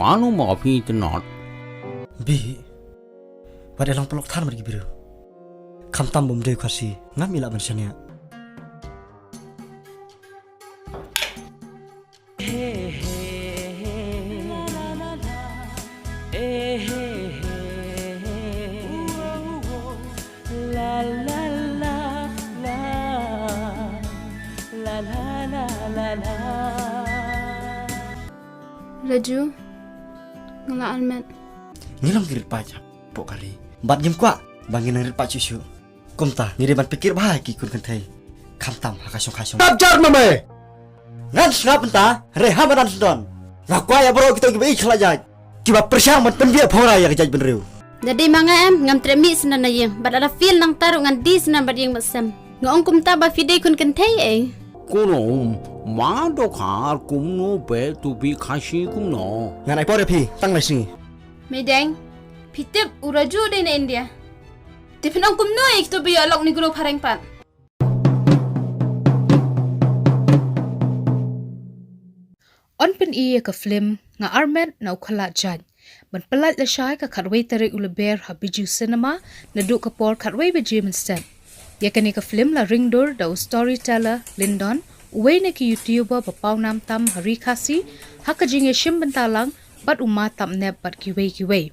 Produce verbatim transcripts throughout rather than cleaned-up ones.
Ano ma phi te not. Bi. Wat ïa long paralok than bad ki briew. Khamtam bym dei u Khasi, ngam ïa lah ban shaniah. Raju, nga la armet. Ngi long ki rit paid hapoh ka ri. Bad ngim kwah ba ngin nang rit paid shuh shuh. Kumta ngi dei ban pynkyrpad bha ïa ki khun kynthei. Khamtam ha ka shong ka shong. Stop jar ma me. Ngan sngap mynta, hynrei ha madan sdang. Nga kwah ïa baroh kito kiba ïeit khlajait, kiba pyrshang ban pynbiej phongrai ïa ka jaitbynriew. Da dei ma nga em, ngam treh mih sdang na ïing, bad lada phi nang taruh ngan die sdang bad ïing bad sem. Nga ong kumta ba phi dei khun kynthei ei. Kuno, ma dokhar kumno be tu bi Khasi kumno. Ngan ai por ïa phi tang lai sngi. Meideng, phi tip u Raju dei na India. Te phin ong kumno ïa kito ba ïoh lok Negro phareng pat. Yn pyni ïa ka film Nga Armet na u Khlajait ban pyllait lashai ka khatwei tarik u Lber ha Bijou Cinema naduh ka por khatwei baje mynstep. Ïa kane ka film la ringdur da u Storyteller Lyndon, uwei na ki YouTuber ba pawnam tam ha ri Khasi, ha ka jingïashim bynta lang bad u Ma Tapnep bad kiwei kiwei.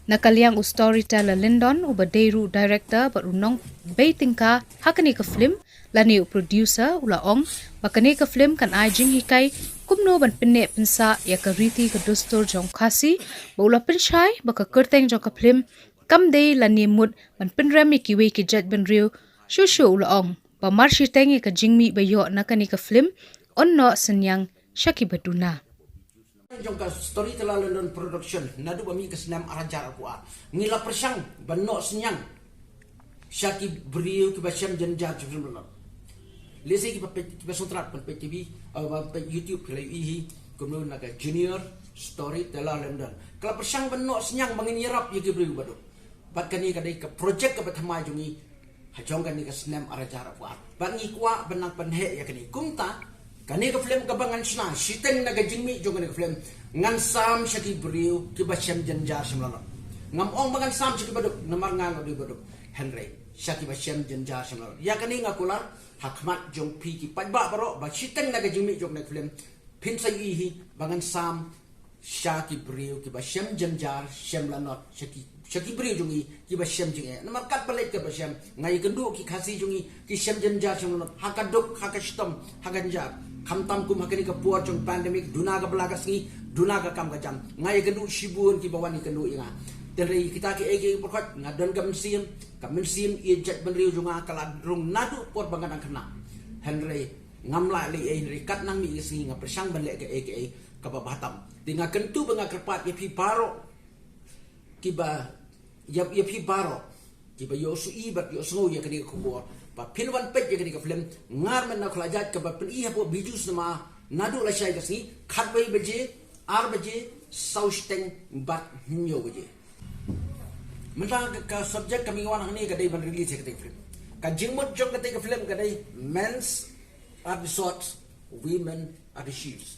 Na ka liang u Storyteller Lyndon, uba dei ruh u director bad u nongbei tyngka ha kane ka film lane u producer, u la ong ba kane ka film kan ai jinghikai kumno ban pynneh pynsah ïa ka riti ka dustur jong u Khasi, bad u la pynshai ba ka kyrteng jong ka film kam dei lane mut ban pynrem ïa kiwei ki jaitbynriew shuh shuh. U la ong ba mar shiteng ïa ka jingmih ba ïoh na kane ka film yn noh synñiang sha kiba duna. Jong ka Storyteller Lyndon Production, naduh ba mih ka snem ar hajar arphew ar, ngi la pyrshang ban noh synñiang sha ki briew kiba shem jynjar jong film Lyndon. Lehse kiba peit, kiba sngewtynnat ban peit T V, eh, ban peit YouTube, ki la ïohi hi kumno na ka Junior Storyteller Lyndon. Ka la pyrshang ban noh synñiang ba ngin ïarap ïa ki briew ba duk. Bad kane ka dei ka project kaba thymmai jong ngi ha jong kane ka snem ar hajar arphew ar. Bad ngi kwah ban nang pynheh ïa kane. Kumta kane ka film kaba ngan shna, shiteng na ka jingmih jong kane ka film, ngan sam sha ki briew kiba shem jynjar shem lanot. Ngam ong ba ngan sam sha kiba duk, namar nga nga dei ba duk. Hynrei sha kiba shem jynjar shem lanot. Ïa kane nga kular ha khmat jong phi ki paidbah baroh ba shiteng na ka jingmih jong kane ka film, phin sa ïohi hi ba ngan sam sha ki briew kiba shem jynjar shem lanot, sha ki, sha ki briew jong ngi kiba shem jingeh. Namar katba leit katba shem, nga ïakynduh ki Khasi jong ngi ki shem jynjar shem lanot ha ka duk, ha ka shitom, ha ka jynjar. Khamtam kum ha kane ka por jong pandemic, duna ka bylla ka sngi, duna ka kam ka jam, nga ïakynduh shibun kiba wan ïakynduh ïa nga. Te hynrei kita kiei kiei ki pyrkhat, nga don ka mynsiem, ka mynsiem ïeit jaitbynriew jong nga ka la rung naduh por ba nga dang khynnah. Hynrei ngam lah leh ei, hynrei kat nang mih ka sngi nga pyrshang ban leh kaei kaei kaba bha tam. Te nga kyntu bad nga kyrpad ïa phi baroh kiba, ïa, ïa phi baroh kiba ïohsngew bad ïohsngew ïa kane ka khubor ba phin wan peit ïa kane ka film Nga Armet na u Khlajait, kaba pyni hapoh Bijou Cinema naduh lashai ka sngi, khatwei baje, ar baje, saw shiteng bad hynñiew baje. Mynta ka, ka subject kaba ngi wan hangne ka dei ban release ïa kata ka film. Ka jingmut jong kata ka film ka dei Men's are the swords, women are the shields.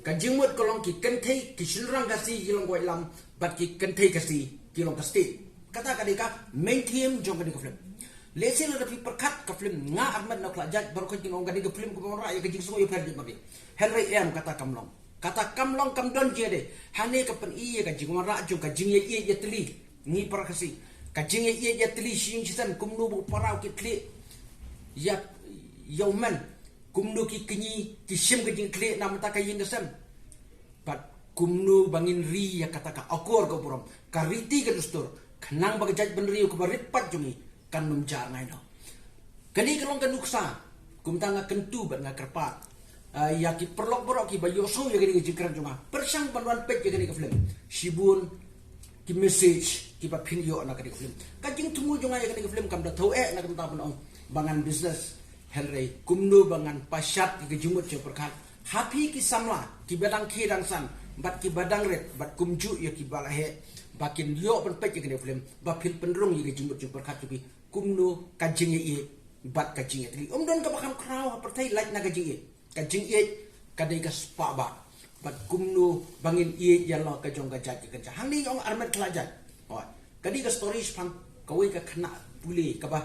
Ka jingmut ka long ki kynthei, ki shynrang Khasi ki long ka waitlam, bad ki kynthei Khasi ki long ka stieh. Kata ka dei ka main theme jong kane ka film. Lehse lada phi pyrkhat ka film Nga Armet na u Khlajait, baroh khoit kin ong ka dei ka film kaba wanrah ïa ka jingsngew ïapher jaitbynriew. Hynrei em, kata kam long. Kata kam long, kam don jingïadei. Hangne ka pyni ïa ka jingwanrah jong ka jingïaieit ïatylli. Ngi para Khasi, ka jingïaieit ïatylli shi ïing shi sem, kumno ba u para u kit khlieh ïa, ïa u men, kumno ki kñi ki shim ka jingkhlieh na bynta ka ïing ka sem. Bad kumno ba ngin ri ïa kata ka akor ka burom, ka riti ka dustur, khnang ba ka jaitbynriew kaba rit paid jong ngi kan ym jar ngai noh. Kane ka long ka nuksa, kumta nga kyntu bad nga kyrpad, ah, ïa ki paralok baroh kiba ïohsngew ïa kane ka jingkren jong nga, pyrshang ban wan peit ïa kane ka film. Shibun ki message kiba phin ïoh na kane ka film. Ka jingthmu jong nga ïa kane ka film kam da thew eh na ka bynta ban ong ba ngan business, hynrei kumno ba ngan pashat ïa ka jingmut jingpyrkhat ha phi ki samla kiba dang khie dang san bad kiba dang rit bad kumjuh ïa kiba la heh, ba kin ïoh ban peit ïa kane ka film, ba phin pynrung ïa ka jingmut jingpyrkhat jong phi. Kumno ka jingïaieit bad ka jingïatylli. Ym don kaba kham khraw ha pyrthei lait na ka jingïeit. Ka jingïeit ka dei ka spah bah. Bad kumno ba ngin ïeit ïa la ka jong ka jait ka kynja. Hangne ong armet khlajait. Oi. Ka dei ka story shaphang kawei ka khynnah pule kaba,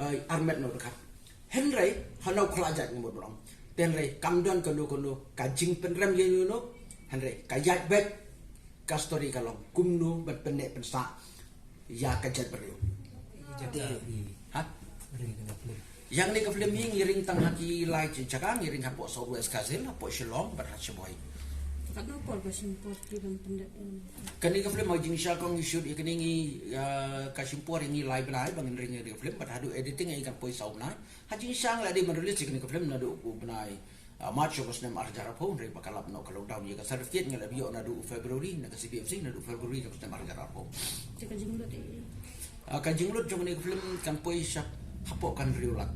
eh, armet noh dkhar. Hynrei hano khlajait ngi mut ba long. Te hynrei kam don kano kano ka jingpynrem ïa uno. Hynrei ka ïaid beit ka story ka long kumno ban pynneh pynsah ïa ka jaitbynriew. Jaka i Ha? Ring kane ka film. Ïa kane ka film hi ngi ring tang ha ki lai jaka, ngi ring hapoh South West Khasi Hills, hapoh Shillong bad ha Sheboygan. Katno por ka shim por ki ban pyndep ïa kane? Kane ka film ha jingshisha kong ngi shoot ïa kane ngi, ah, ka shim por ïa ngi lai bnai ba ngin ring ïa kane ka film bad haduh editing ïa ngi kan poi saw bnai. Ha jingshisha ngi la dei ban release ïa kane ka film naduh u bnai, ah, March jong ka snem ar hajar arphew, hynrei ba ka lap noh ka lockdown. Ïa ka certificate ngi la ïoh naduh u February na ka C B M C, naduh u February jong ka snem ar hajar arphew. Te ka jinglut eh? Ah, ka jinglut jong kane ka film kan poi sha hapoh kan hynriew lak.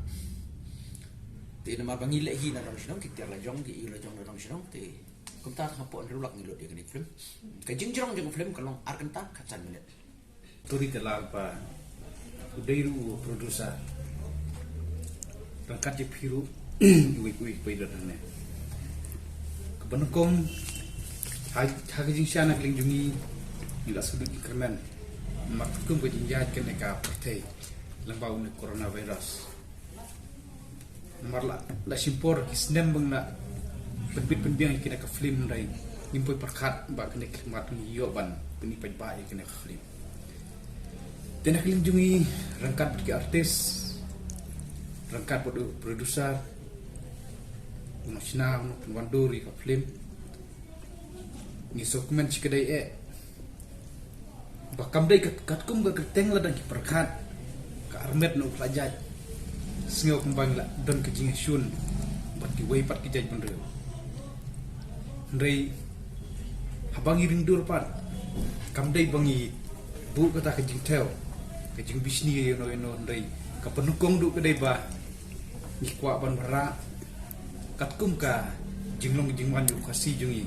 Te namar ba ngi leh hi na dong shnong, ki tiar la jong, ki ïew la jong na dong shnong, te kumta hapoh hynriew lak ngi lut ïa kane ka film. Ka jingjrong jong ka film ka long ar kynta khatsan minit. Storyteller ba u dei ruh u producer. Ryngkat ïa phi ruh, iwei pa iwei phi don hangne. Kaba nyngkong, ha, ha ka jingshisha na ka liang jong ngi, ngi la shu duh jingkyrmen namar katkum ka jingïaid kane ka pyrthei lyngba une u coronavirus. Namar la, la shim por ki snem ba ngi la pynbit pynbiang ïa kane ka film, hynrei ngim poi pyrkhat ba kane ka khmat ngi ïoh ban pyni paidbah ïa kane ka film. Te na ka liang jong ngi, ryngkat bad ki artist, ryngkat bad u producer, u nongshna, u nongpynwandur ïa ka film, ngi sngewkmen shikatdei eh ba kam dei kat, katkum ka kyrteng la dang ki pyrkhat, ka armet na u khlajait. Sngew kumba ngi la don ka jingïashun bad kiwei pat ki jaitbynriew. Hynrei haba ngi ring dur pat, kam dei ba ngi buh kata ka jingthew, ka jingbishni ïano ïano, hynrei kaba nyngkong duh ka dei ba ngi kwah ban wanrah katkum ka jinglong jingman jong u Khasi jong ngi.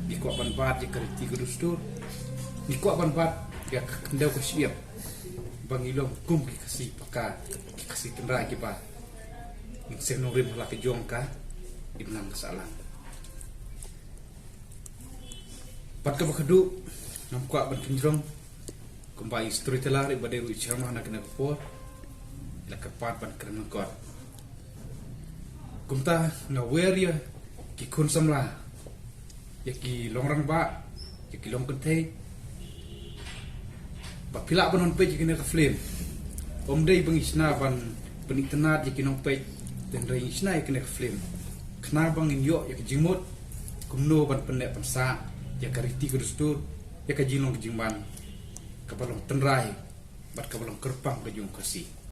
Ngi kwah ban bat ïa ka riti ka dustur. Ngi kwah ban bat ïa ka khyndew ka shyiap ba ngi long kum ki Khasi paka, ki Khasi tynrai kiba ngin seng nongrim ha la ka jong ka imlang ka sahlang. Bad kaba khadduh, ngam kwah ban kynjrong kumba i storyteller iba dei ruh i chairman na kane ka por i la kyrpad ban kren lyngkot. Kumta nga wer ïa ki khun samla, ïa ki long rangbah, ïa ki long kynthei, ba phi lah ban wan peit ïa kane ka film. Ym dei ba ngi shna ban pynitynnad ïa ki nongpeit, hynrei ngi shna ïa kane ka film khnang ba ngin ïoh ïa ka jingmut kumno ban pynneh pynsah ïa ka riti ka dustur, ïa ka jinglong ka jingman kaba long tynrai bad kaba long kyrpang ka jong u Khasi.